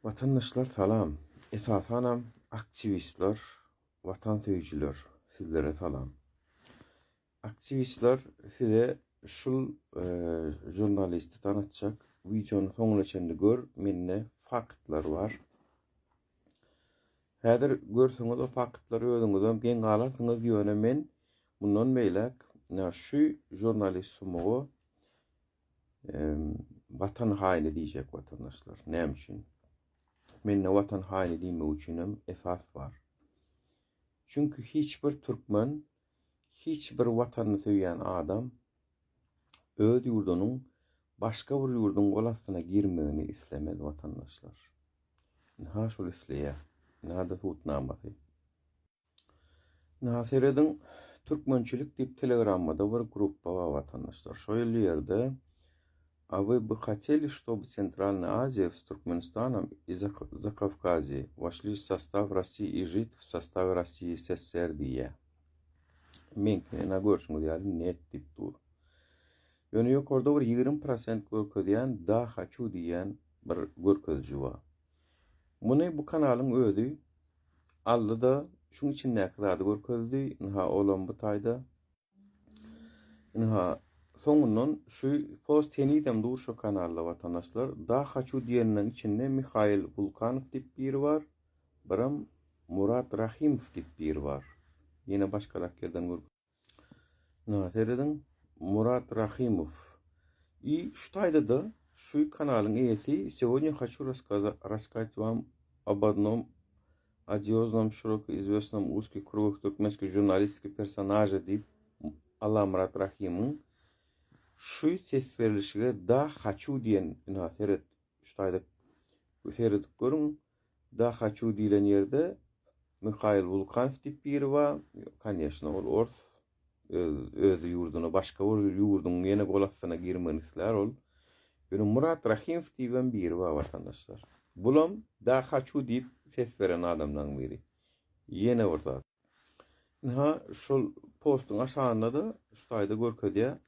Watandaşlar salam. Esasanam aktiwistler, watansöýüjiler sizlere salam. Aktiwistler size şul žurnalisti tanatjak. Wideony soňuna çenli gör, mende faktlar bar. Häzir görseňiz o faktlary özüňizem geň galarsyňyz, ýöne men mundan beýläk şu žurnalist sumuga Watan haýyny diýjek watandaşlar. Näme üçin? Mende watan haýyny diýmek üçinem esas bar. Çünki hiç bir türkmen, hiç bir watanyny söýýän adam öz ýurdunyň başga bir ýurduň gol astyna girmegini islemez watandaşlar. Ynha şol isleýär. Ynha-da subutnamasy. Ynha serediň Türkmençilik diýip telegrammada bir gruppa bar watandaşlar. Şo ýyl ýerde A вы бы хотели, чтобы Центральная Азия с Туркменистаном и Закавказье вошли в состав России и жить в составе России SSR diýýär. Meňkini ynha görşüňiz ýaly net diýip dur. Ýöne ýokarda bir 20 prosent görkezýän da haçu diýýän bir görkeziji bar. Muny bu kanalyň özi Aldy-da, şuň içindäki zady görkezdi, ynha, olam bu taýda. Ynha, soňundan şu post henizem dur şu kanalda, watandaşlar. Da haçu diýeniniň içinde Mihail Wulkanow diýip biri bar, biram Murat Rahymow diýip biri bar. Ýene başgarak ýerden görkezdi. Ynha serediň Murat Rahymow. I şu taýda-da şu kanalyň eýesi Сегодня хочу рассказать вам об одном odiozном широко известном узких кругах туркменской журналистики personaže diýip Allamyrat Rahymyň şu ses berlişige da haçu diýen ynha seret şu taýda seredip görüň Da haçu diýlen ýerde Mihail Wulkanow diýip biri bar. Koneşno ol ors. Öz öz ýurduna başga bir ýurduň ýene gol astyna girmegini islär ol. Ýöne Murat Rahymow diýibem biri bar watandaşlar. Bulam Da haçu diýip ses beren adamlaryň biri. Ýene bir zat. Ynha şol postuň aşagynda-da şu taýda görkezýär.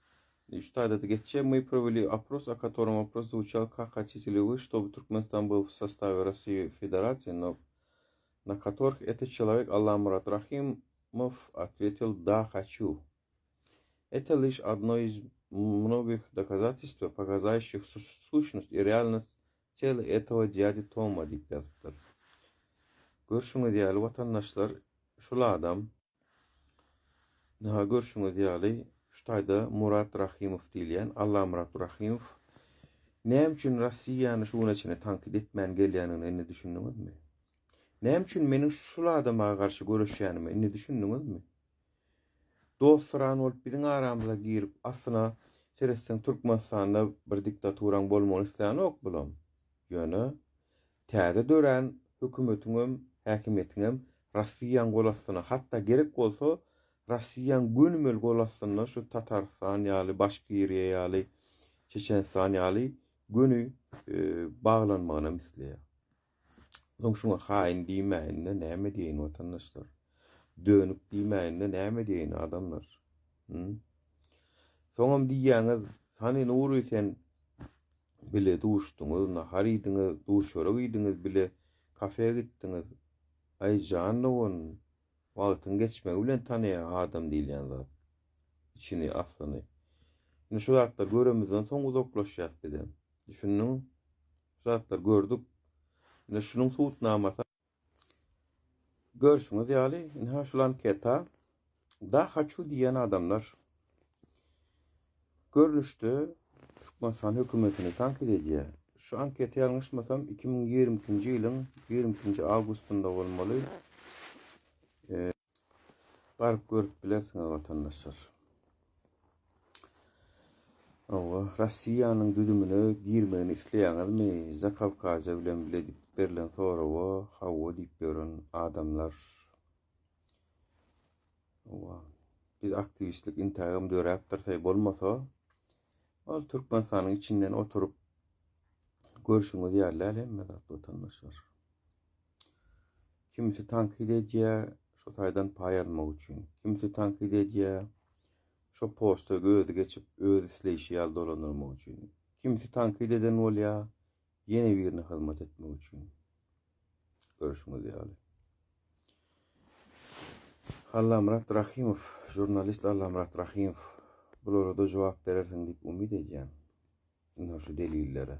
Şu taýda-da geçýär. Мы провели опрос, о котором вопрос звучал, как хотите ли вы, чтобы Туркменистан был в составе России Федерации, но на которых этот человек Алламурат Рахимов ответил «Да, хочу». Это лишь одно из многих доказательств, показающих сущность и реальность Celi этого dýadi Toma diýip ýazypdyr. Görşüňiz ýaly watandaşlar şul adam. Ynha görşüňiz ýaly şu taýda Murat Rahymow diýilýän Allamyrat Rahymow näme üçin Rossiýany şu güne çenli tankyt etmän gelýändigine indi düşündiňizmi? Näme üçin meniň şul adama garşy göreşýänime indi düşündiňizmi? Dostsyran bolup biziň aramyza girip aslyna seretseň Türkmenistanda bir diktaturaň bolmagyny islänok bulam. Ýöne täze dörän hökümetiňem häkimiýetiňem Rossiýaň gol astyna hatda gerek bolsa Rossiýaň gönümel gol astynda şu Tatarystan ýaly Başkiriýa ýaly Çeçenistan ýaly göni baglanmagynam isleýär. Soň şuňa haýyn diýmäýin-de näme diýeýin watandaşlar? Dönük diýmäýin-de näme diýeýin adamlar? Hü? Soňam diýýäňiz, Hany Nury sen bile duşduňyz, nahar iýdiňiz, duz-çörek iýdiňiz bile, kafe gitdiňiz. Aý jan dogan, wagtyň geçmegi bilen tanaýar adam diýilýän zat. Içini, aslyny. Indi şu zatlary göremizden soň uzaklaşýas bizem. Düşündiňmi? Şu zatlar gördük. Ine şunuň subutnamasy. Görşüňiz ýaly, ynha şul anketa Da haçu diýen adamlar görnüşde Türkmenistan hökümetini tankyt edýär. Şu anketa ýalňyşmasam 2022-nji ýylyň 22-nji awgustynda bolmaly. Baryp görüp bilersiňiz watandaşlar. Hawa, Rossiýanyň düzümine girmegini isleýäňizmi? Zakawkaziýa bilen bile diýip berlen soraga hawa diýip ýören adamlar. Hawa, biz aktiwistlik intägem döräpdir, heý bolmasa, ol Türkmenistanyň içinden oturyp görşüňiz ýaly däl hemme zat watandaşlar. Kimsi tankyt edýär, şo taýdan paý almak üçin. Kimsi tankyt edýär, şo posta özi geçip, öz isleýşi ýaly dolandyrmak üçin. Kimsi tankyt eden bolýar, ýene birine hyzmat etmek üçin. Görşüňiz ýaly. Allamyrat Rahymow, žurnalist Allamyrat Rahymow, bulara-da jogap berersiň diýip umyt edýän. Ynha şu delillere.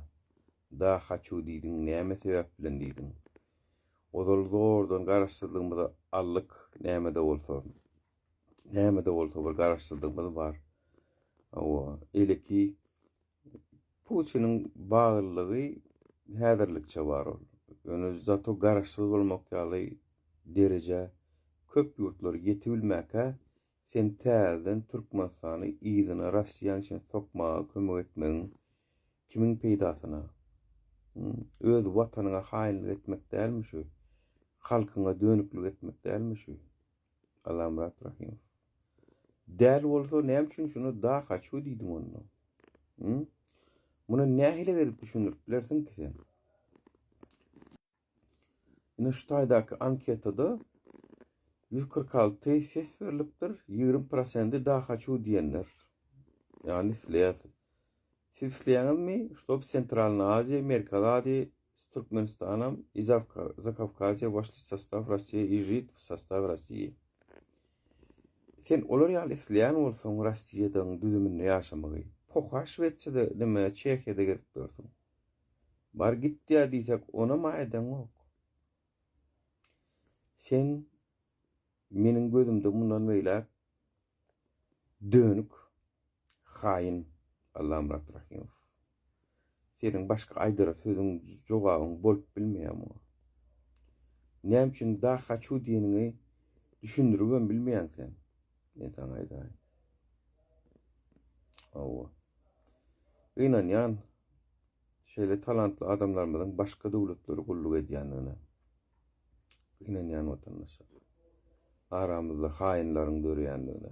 Da haçu diýdiň, näme sebäp bilen diýdiň? Ozal zordan garaşsyzlygymyzy aldyk, näme-de bolsa. Näme-de bolsa bir garaşsyzlygymyz bar. Hawa, eleki Putiniň baglylygy häzirlikçe bar ol. Ýöne zato garaşsyz bolmak ýaly derejä köp ýurtlar ýetibilmäkä sen täzeden Türkmenistany yzyna Rossiýanyň içine sokmaga kömek etmegiň kimiň peýdasyna? Öz watanyňa haýynlyk etmek dälmi şu? Halkyňa dönüklik etmek dälmi şu? Allamyrat Rahymow. Däl bolsa näme üçin şuna da haçu diýdiň onda? Hı? Muny nähili edip düşündirip bilersiň ki sen? Ine şu taýdaky anketada 146 ses berlipdir, 20 prosendi da haçu diýenler. Ýagny isleýär. Siz isleýäňizmi, ştob Sentralnyý Aziýa, Merkezi Aziýa s Türkmenistanam i Zakawkaziýa waşli sostaw Rossiýa i žit w sostaw Rossiýi. Sen olar ýaly isleýän bolsaň Rossiýadaň düzüminde ýaşamagy, poha Şwetsiýada neme Çehiýada gezip ýörsüň. Bar git diýä diýsek onam aýdaňok. Sen meniň gözümde mundan beýläk Dönük, haýyn Allamyrat Rahymow. Seniň başga aýdara sözüň, jogabyň bolup bilmeýär muňa. Näme üçin da haçu diýeniňi düşündiribem bilmeýäň sen. Men saňa aýdaýyn. Hawa. Gynanýan şeýle talantly adamlarymyzyň başga döwletlere gulluk edýändigine. Gynanýan watandaşlar. Aramyzda haýynlaryň döreýändigine.